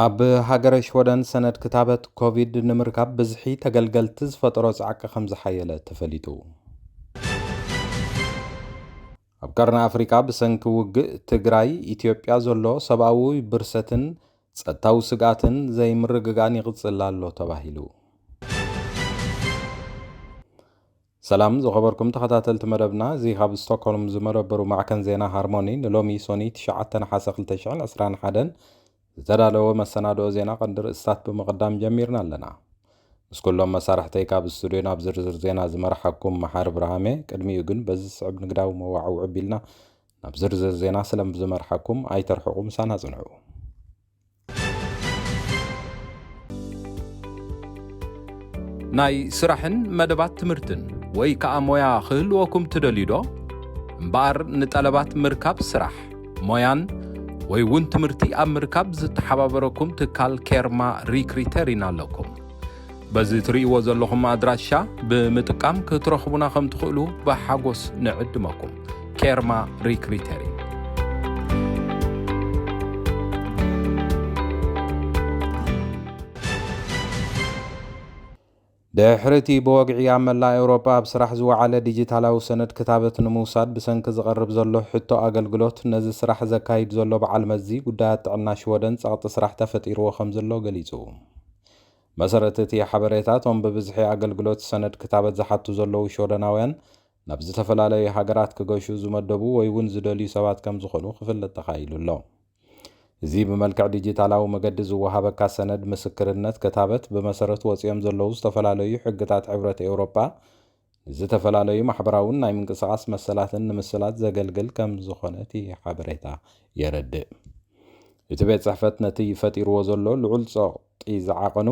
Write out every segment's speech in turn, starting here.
ኣብ ሃገረ ሽወደን ሰነድ ክታበት ኮቪድ ንምርካብ ብዝሒ ተገልገልቲ ዝፈጠሮ ጻዕቂ ከም ዝሓየለ ተፈሊጡ። ኣብ ቀርኒ ኣፍሪካ ብሰንኪ ውግእ ትግራይ ኢትዮጵያ ዘሎ ሰብኣዊ ብርሰትን ጸጥታዊ ስግኣትን ዘይምርግጋእን ይቕጽል ኣሎ ተባሂሉ። ሰላም ዝኸበርኩም ተኸታተልቲ መደብና፣ እዚ ካብ ስቶክሆልም ዝመደበሩ ማዕከን ዜና ሃርሞኒ ንሎሚ ሶኒ ትሽዓተ ነሓሰ ክልተ ሽሕን ዕስራን ሓደን ዝተዳለወ መሰናድኦ ዜና ቀንዲ ርእስታት ብምቕዳም ጀሚርና ኣለና። ምስ ኩሎም መሳርሕተይ ካብ ስቱድዮ ናብ ዝርዝር ዜና ዝመርሓኩም መሓሪ ብርሃሜ። ቅድሚኡ ግን በዚ ዝስዕብ ንግዳዊ መዋዕውዒ ኣቢልና ናብ ዝርዝር ዜና ስለ ዝመርሓኩም ኣይተርሕቑ፣ ምሳና ጽንሑ። ናይ ስራሕን መደባት ትምህርትን ወይ ከኣ ሞያ ክህልወኩም ትደልዩ ዶ? እምበኣር ንጠለባት ምርካብ ስራሕ፣ ሞያን ወይ እውን ትምህርቲ ኣብ ምርካብ ዝተሓባበረኩም ትካል ኬርማ ሪክሪተሪን ኣለኩም። በዚ ትርእይዎ ዘለኹም ኣድራሻ ብምጥቃም ክትረኽቡና ከም ትኽእሉ ብሓጎስ ንዕድመኩም። ኬርማ ሪክሪተሪን። ድሕሪ እቲ ብወግዒ ኣብ መላእ ኤውሮጳ ኣብ ስራሕ ዝወዓለ ዲጂታላዊ ሰነድ ክታበት ንምውሳድ ብሰንኪ ዝቐርብ ዘሎ ሕቶ ኣገልግሎት፣ ነዚ ስራሕ ዘካይድ ዘሎ በዓል መዚ ጉዳያት ጥዕና ሽወደን ጸቕጢ ስራሕ ተፈጢርዎ ከም ዘሎ ገሊጹ። መሰረት እቲ ሓበሬታ፣ እቶም ብብዝሒ ኣገልግሎት ሰነድ ክታበት ዝሓቱ ዘለዉ ሽወደናውያን ናብ ዝተፈላለዩ ሃገራት ክገሹ ዝመደቡ ወይ እውን ዝደልዩ ሰባት ከም ዝኾኑ ክፍለጥ ተኻኢሉ ኣሎ። እዚ ብመልክዕ ዲጂታላዊ መገዲ ዝወሃበካ ሰነድ ምስክርነት ክታበት፣ ብመሰረት ወፂኦም ዘለዉ ዝተፈላለዩ ሕግታት ሕብረት ኤውሮጳ፣ ንዝተፈላለዩ ማሕበራውን ናይ ምንቅስቓስ መሰላትን ንምስላጥ ዘገልግል ከም ዝኾነ እቲ ሓበሬታ የረድእ። እቲ ቤት ጽሕፈት ነቲ ፈጢርዎ ዘሎ ልዑል ጸቕጢ ዝዓቐኑ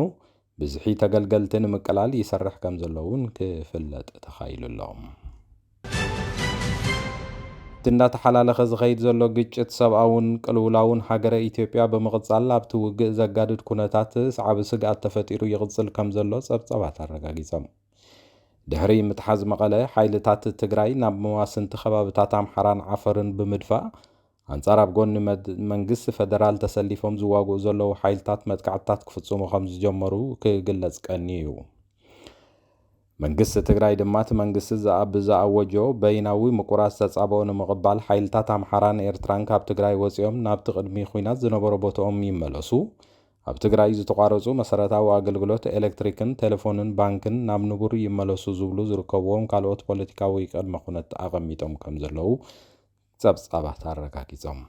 ብዝሒ ተገልገልቲ ንምቅላል ይሰርሕ ከም ዘሎ እውን ክፍለጥ ተኻኢሉ ኣሎ። እቲ እንዳተሓላለኸ ዝኸይድ ዘሎ ግጭት፣ ሰብኣውን ቅልውላውን ሃገረ ኢትዮጵያ ብምቕጻል፣ ኣብቲ ውግእ ዘጋድድ ኩነታት ዓቢ ስግኣት ተፈጢሩ ይቕጽል ከም ዘሎ ጸብጻባት ኣረጋጊጾም። ድሕሪ ምትሓዝ መቐለ፣ ሓይልታት ትግራይ ናብ መዋስንቲ ከባብታት ኣምሓራን ዓፈርን ብምድፋእ፣ ኣንጻር ኣብ ጎኒ መድ-፣ መንግስቲ ፈደራል ተሰሊፎም ዝዋግኡ ዘለዉ ሓይልታት መጥቃዕትታት ክፍጽሙ ከም ዝጀመሩ ክግለጽ ቀንዩ እዩ። መንግስቲ ትግራይ ድማ፣ እቲ መንግስቲ ዝኣ-፣ ብዝኣወጆ በይናዊ ምቁራጽ ተጻብኦ ንምቕባል፣ ሓይልታት ኣምሓራን ኤርትራን ካብ ትግራይ ወጺኦም ናብቲ ቅድሚ ኹናት ዝነበሮ ቦታኦም ይመለሱ፣ ኣብ ትግራይ ዝተቋረጹ መሰረታዊ ኣገልግሎት ኤሌክትሪክን ቴሌፎንን ባንክን ናብ ንቡር ይመለሱ ዝብሉ ዝርከብዎም ካልኦት ፖለቲካዊ ቅድመ ኩነት ኣቐሚጦም ከም ዘለዉ ጸብጻባት ኣረጋጊጾም።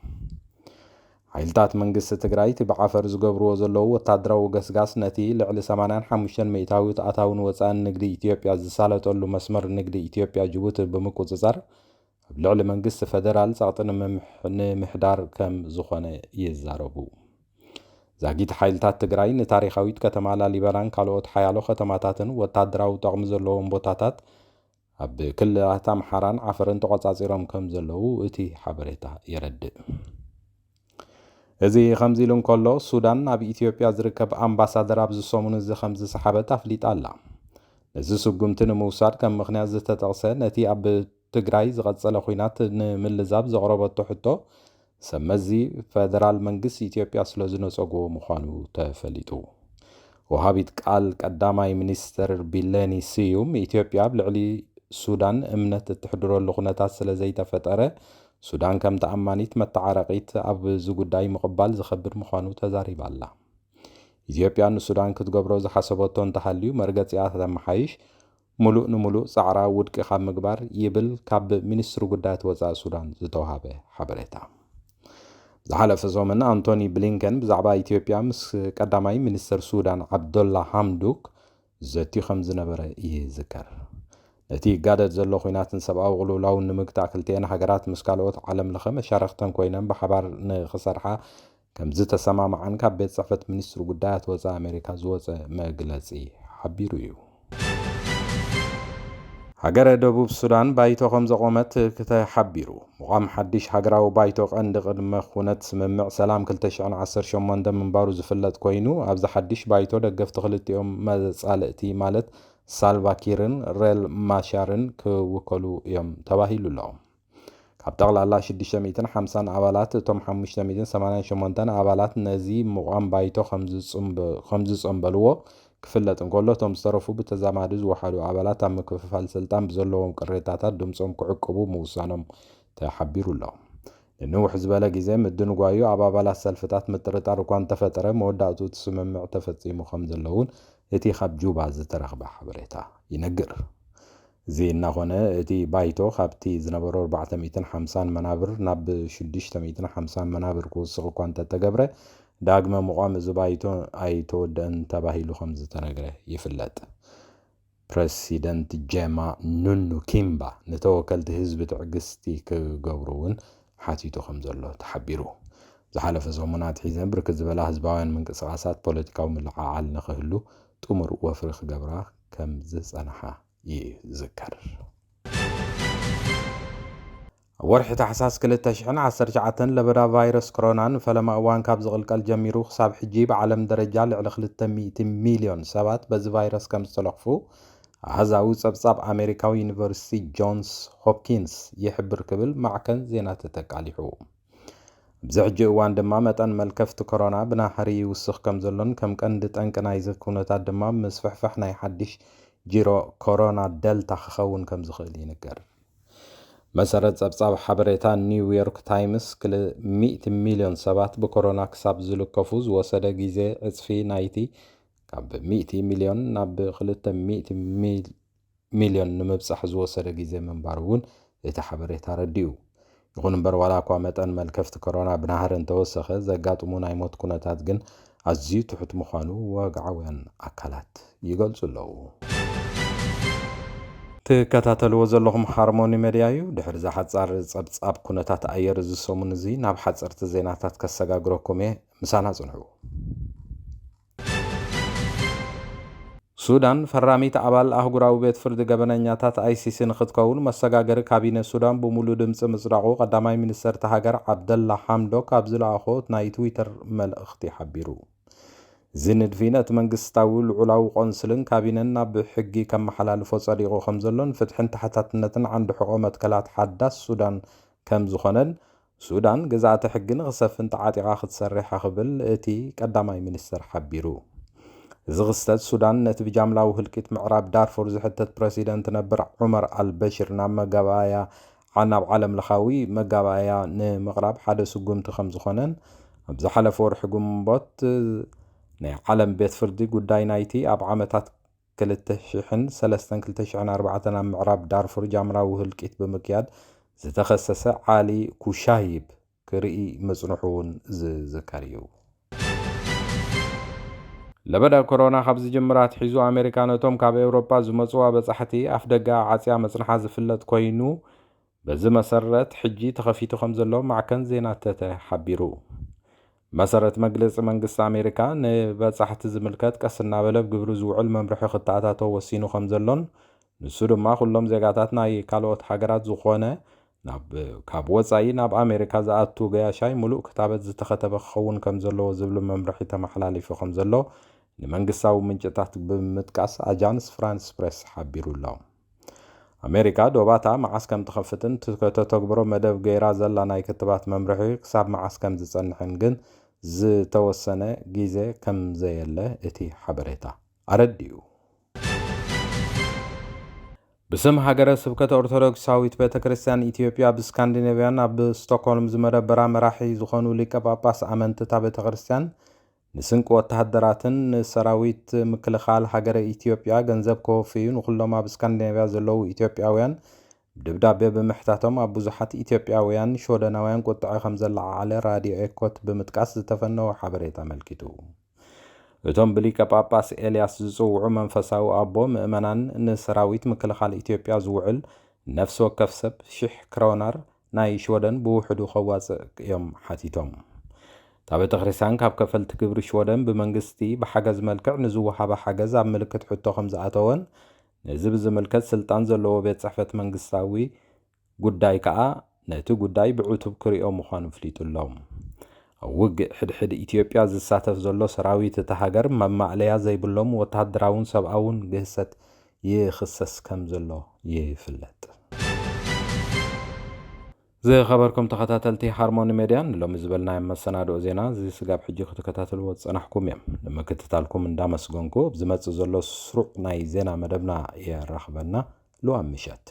ሓይልታት መንግስቲ ትግራይ እቲ ብዓፈር ዝገብርዎ ዘለዉ ወታደራዊ ገስጋስ፣ ነቲ ልዕሊ ሰማንያን ሓሙሽተን ሚእታዊት ኣታውን ወጻእን ንግዲ ኢትዮጵያ ዝሳለጠሉ መስመር ንግዲ ኢትዮጵያ ጅቡቲ ብምቁጽጻር፣ ኣብ ልዕሊ መንግስቲ ፈደራል ጸቕጢ ንምምሕ-፣ ንምሕዳር ከም ዝኾነ ይዛረቡ። ዛጊት ሓይልታት ትግራይ ንታሪኻዊት ከተማ ላሊበላን ካልኦት ሓያሎ ከተማታትን ወታደራዊ ጠቕሚ ዘለዎም ቦታታት ኣብ ክልላት ኣምሓራን ዓፈርን ተቖጻጺሮም ከም ዘለዉ እቲ ሓበሬታ የረድእ። እዚ ከምዚ ኢሉ እንከሎ፣ ሱዳን ናብ ኢትዮጵያ ዝርከብ ኣምባሳደር ኣብዚ ሰሙን እዚ ከም ዝሰሓበት ኣፍሊጣ ኣላ። ነዚ ስጉምቲ ንምውሳድ ከም ምኽንያት ዝተጠቕሰ፣ ነቲ ኣብ ትግራይ ዝቐጸለ ኲናት ንምልዛብ ዘቕረበቶ ሕቶ፣ ሰብ መዚ ፈደራል መንግስቲ ኢትዮጵያ ስለ ዝነጸግዎ ምዃኑ ተፈሊጡ። ወሃቢት ቃል ቀዳማይ ሚኒስትር ቢለኒ ስዩም፣ ኢትዮጵያ ኣብ ልዕሊ ሱዳን እምነት እትሕድረሉ ኩነታት ስለ ዘይተፈጠረ፣ ሱዳን ከም ተኣማኒት መተዓረቒት ኣብዚ ጉዳይ ምቕባል ዝኸብድ ምዃኑ ተዛሪባ ኣላ። ኢትዮጵያ ንሱዳን ክትገብሮ ዝሓሰበቶ እንተሃልዩ፣ መርገጺኣ ከተመሓይሽ፣ ሙሉእ ንሙሉእ ጻዕራ ውድቂ ካብ ምግባር ይብል ካብ ሚኒስትሪ ጉዳያት ወጻኢ ሱዳን ዝተዋሃበ ሓበሬታ። ዝሓለፈ ሰሙን ኣንቶኒ ብሊንከን ብዛዕባ ኢትዮጵያ ምስ ቀዳማይ ሚኒስትር ሱዳን ዓብዶላ ሃምዱክ ዘትዩ ከም ዝነበረ ይዝከር። ነቲ ይጋደድ ዘሎ ኲናትን ሰብኣዊ ቅልውላውን ንምግታእ፣ ክልቲኤን ሃገራት ምስ ካልኦት ዓለም ለኸ መሻርኽተን ኮይነን ብሓባር ንኽሰርሓ ከም ዝተሰማምዓን ካብ ቤት ጽሕፈት ሚኒስትሪ ጉዳያት ወጻኢ ኣሜሪካ ዝወጸ መግለጺ ሓቢሩ እዩ። ሃገረ ደቡብ ሱዳን ባይቶ ከም ዘቖመት ተሓቢሩ። ምቋም ሓድሽ ሃገራዊ ባይቶ ቀንዲ ቅድመ ኩነት ስምምዕ ሰላም ክልተ ሽሕን ዓሰርተ ሸሞንተን ምንባሩ ዝፍለጥ ኮይኑ፣ ኣብዚ ሓድሽ ባይቶ ደገፍቲ ክልቲኦም መጻልእቲ ማለት ሳልቫ ኪርን ሬል ማሻርን ክውከሉ እዮም ተባሂሉ ኣሎ። ካብ ጠቕላላ ሽዱሽተ ሚእትን ሓምሳን ኣባላት፣ እቶም ሓሙሽተ ሚእትን ሰማንያን ሸሞንተን ኣባላት ነዚ ምቋም ባይቶ ከም ዝጽምበ-፣ ከም ዝጸምበልዎ ክፍለጥ እንከሎ፣ እቶም ዝተረፉ ብተዛማዲ ዝወሓዱ ኣባላት ኣብ ምክፍፋል ስልጣን ብዘለዎም ቅሬታታት ድምጾም ክዕቅቡ ምውሳኖም ተሓቢሩ ኣሎ። ንንውሕ ዝበለ ግዜ ምድንጓዩ ኣብ ኣባላት ሰልፍታት ምጥርጣር እኳ እንተፈጠረ፣ መወዳእቱ እቲ ስምምዕ ተፈጺሙ ከም ዘሎ እውን እቲ ካብ ጁባ ዝተረኽበ ሓበሬታ ይነግር። እዚ እናኾነ፣ እቲ ባይቶ ካብቲ ዝነበሮ ኣርባዕተ ሚእትን ሓምሳን መናብር ናብ ሽዱሽተ ሚእትን ሓምሳን መናብር ክውስኽ እኳ እንተተገብረ፣ ዳግመ ምቋም እዚ ባይቶ ኣይተወደአን ተባሂሉ ከም ዝተነግረ ይፍለጥ። ፕረሲደንት ጀማ ኑኑ ኪምባ ንተወከልቲ ህዝቢ ትዕግስቲ ክገብሩ እውን ሓቲቱ ከም ዘሎ ተሓቢሩ። ዝሓለፈ ሰሙን ኣትሒዘን ብርክት ዝበላ ህዝባውያን ምንቅስቓሳት ፖለቲካዊ ምልዕዓል ንኽህሉ ጥሙር ወፍሪ ክገብራ ከም ዝጸንሓ ይዝከር። ኣብ ወርሒ ታሕሳስ ክልተ ሽሕን ዓሰርተ ትሽዓተን ለበዳ ቫይረስ ኮሮና ንፈለማ እዋን ካብ ዝቕልቀል ጀሚሩ ክሳብ ሕጂ ብዓለም ደረጃ ልዕሊ ክልተ ሚእቲ ሚልዮን ሰባት በዚ ቫይረስ ከም ዝተለኽፉ ኣሃዛዊ ጸብጻብ ኣሜሪካዊ ዩኒቨርሲቲ ጆንስ ሆፕኪንስ ይሕብር ክብል ማዕከን ዜና ተተቃሊሑ። ኣብዚ ሕጂ እዋን ድማ መጠን መልከፍቲ ኮሮና ብናህሪ ይውስኽ ከም ዘሎን ከም ቀንዲ ጠንቂ ናይዚ ኩነታት ድማ ምስፍሕፋሕ ናይ ሓድሽ ጂሮ ኮሮና ደልታ ክኸውን ከም ዝኽእል ይንገር። መሰረት ጸብጻብ ሓበሬታ ኒውዮርክ ታይምስ፣ ክል-፣ ሚእቲ ሚልዮን ሰባት ብኮሮና ክሳብ ዝልከፉ ዝወሰደ ግዜ ዕጽፊ ናይቲ ካብ ሚእቲ ሚልዮን ናብ ክልተ ሚእቲ ሚል-፣ ሚልዮን ንምብጻሕ ዝወሰደ ግዜ ምንባሩ እውን እቲ ሓበሬታ ኣረዲኡ። ይኹን እምበር፣ ዋላ እኳ መጠን መልከፍቲ ኮሮና ብናህሪ እንተወሰኸ፣ ዘጋጥሙ ናይ ሞት ኩነታት ግን ኣዝዩ ትሑት ምዃኑ ወግዓውያን ኣካላት ይገልጹ ኣለዉ። ትከታተልዎ ዘለኹም ሃርሞኒ ሜድያ እዩ። ድሕሪ እዛ ሓጻር ጸብጻብ ኩነታት ኣየር እዚ ሰሙን እዚ፣ ናብ ሓጸርቲ ዜናታት ከሰጋግረኩም እየ። ምሳና ጽንሑ። ሱዳን ፈራሚት ኣባል ኣህጉራዊ ቤት ፍርዲ ገበነኛታት ኣይ ሲ ሲ ንኽትከውን መሰጋገሪ ካቢነ ሱዳን ብምሉእ ድምጺ ምጽዳቑ ቀዳማይ ሚኒስተር እታ ሃገር ዓብደላ ሓምዶክ ኣብ ዝለኣኾ ናይ ትዊተር መልእኽቲ ሓቢሩ። እዚ ንድፊ ነቲ መንግስታዊ ልዑላዊ ቆንስልን ካቢነን ናብ ሕጊ ከመሓላልፎ ጸዲቑ ከም ዘሎን ፍትሕን ተሓታትነትን ዓንዲ ሕቖ መትከላት ሓዳስ ሱዳን ከም ዝኾነን ሱዳን ግዝኣተ ሕጊ ንኽሰፍን ተዓጢቓ ክትሰርሕ ክብል እቲ ቀዳማይ ሚኒስተር ሓቢሩ። እዚ ክስተት ሱዳን ነቲ ብጃምላዊ ህልቂት ምዕራብ ዳርፉር ዝሕተት ፕረሲደንት ነበር ዑመር ኣልበሽር ናብ መጋባእያ ዓ-፣ ናብ ዓለም ለኻዊ መጋባእያ ንምቕራብ ሓደ ስጉምቲ ከም ዝኾነን ኣብ ዝሓለፈ ወርሒ ግንቦት ናይ ዓለም ቤት ፍርዲ ጉዳይ ናይቲ ኣብ ዓመታት ክልተ ሽሕን ሰለስተን ክልተ ሽሕን ኣርባዕተን ኣብ ምዕራብ ዳርፉር ጃምላዊ ህልቂት ብምክያድ ዝተኸሰሰ ዓሊ ኩሻይብ ክርኢ ምጽንሑ እውን ዝዝከር እዩ። ለበዳ ኮሮና ካብ ዝጅምር ኣትሒዙ ኣሜሪካ ነቶም ካብ ኤውሮጳ ዝመጽዋ በጻሕቲ ኣፍደገኣ ዓጽያ መጽንሓ ዝፍለጥ ኮይኑ፣ በዚ መሰረት ሕጂ ተኸፊቱ ከም ዘሎ ማዕከን ዜና ተተ ሓቢሩ። መሰረት መግለጺ መንግስቲ ኣሜሪካ፣ ንበጻሕቲ ዝምልከት ቀስ እናበለ ኣብ ግብሪ ዝውዕል መምርሒ ክተኣታቶ ወሲኑ ከም ዘሎን፣ ንሱ ድማ ኩሎም ዜጋታት ናይ ካልኦት ሃገራት ዝኾነ ናብ፣ ካብ ወጻኢ ናብ ኣሜሪካ ዝኣቱ ገያሻይ ምሉእ ክታበት ዝተኸተበ ክኸውን ከም ዘለዎ ዝብል መምርሒ ተመሓላሊፉ ከም ዘሎ ንመንግስታዊ ምንጭታት ብምጥቃስ ኣጃንስ ፍራንስ ፕሬስ ሓቢሩ ኣሎ። ኣሜሪካ ዶባታ መዓስ ከም ትኸፍትን ት-፣ ከተተግብሮ መደብ ገይራ ዘላ ናይ ክትባት መምርሒ ክሳብ መዓስ ከም ዝጸንሕን ግን ዝተወሰነ ግዜ ከም ዘየለ እቲ ሓበሬታ ኣረዲኡ። ብስም ሃገረ ስብከት ኦርቶዶክሳዊት ቤተ ክርስቲያን ኢትዮጵያ፣ ብስካንዲኔቭያን ኣብ ስቶክሆልም ዝመደበራ መራሒ ዝኾኑ ሊቀ ጳጳስ ኣመንቲ እታ ቤተ ክርስቲያን፣ ንስንቂ ወተሃደራትን ንሰራዊት ምክልኻል ሃገረ ኢትዮጵያ ገንዘብ ከወፍዩ ንኹሎም ኣብ ስካንዲኔቭያ ዘለዉ ኢትዮጵያውያን ብደብዳቤ ብምሕታቶም፣ ኣብ ብዙሓት ኢትዮጵያውያን ሽወደናውያን ቁጥዐ ከም ዘለዓዓለ ራድዮ ኤኮት ብምጥቃስ ዝተፈነወ ሓበሬታ ኣመልኪቱ። እቶም ብሊቀ ጳጳስ ኤልያስ ዝጽውዑ መንፈሳዊ ኣቦ፣ ምእመናን ንሰራዊት ምክልኻል ኢትዮጵያ ዝውዕል ነፍሲ ወከፍ ሰብ ሽሕ ክሮናር ናይ ሽወደን ብውሕዱ ከዋጽእ እዮም ሓቲቶም። እታ ቤተ ክርስቲያን ካብ ከፈልቲ ግብሪ ሽወደን ብመንግስቲ ብሓገዝ መልክዕ ንዝወሃባ ሓገዝ ኣብ ምልክት ሕቶ ከም ዝኣተወን፣ ነዚ ብዝምልከት ስልጣን ዘለዎ ቤት ጽሕፈት መንግስታዊ ጉዳይ ከኣ ነቲ ጉዳይ ብዕቱብ ክሪኦ ምዃኑ ኣፍሊጡ ኣሎ። ኣብ ውግእ ሕድሕድ ኢትዮጵያ ዝሳተፍ ዘሎ ሰራዊት እታ ሃገር፣ መማእለያ ዘይብሎም ወተሃደራውን ሰብኣውን ግህሰት ይኽሰስ ከም ዘሎ ይፍለጥ። ዝኸበርኩም ተኸታተልቲ ሃርሞኒ ሜድያ፣ ንሎሚ ዝበልናዮም መሰናድኦ ዜና እዚ ስጋብ ሕጂ ክትከታተልዎ ዝጸናሕኩም እዮም። ንምክትታልኩም እንዳመስገንኩ፣ ኣብ ዝመጽእ ዘሎ ስሩዕ ናይ ዜና መደብና የራኽበና። ልዋም ምሸት።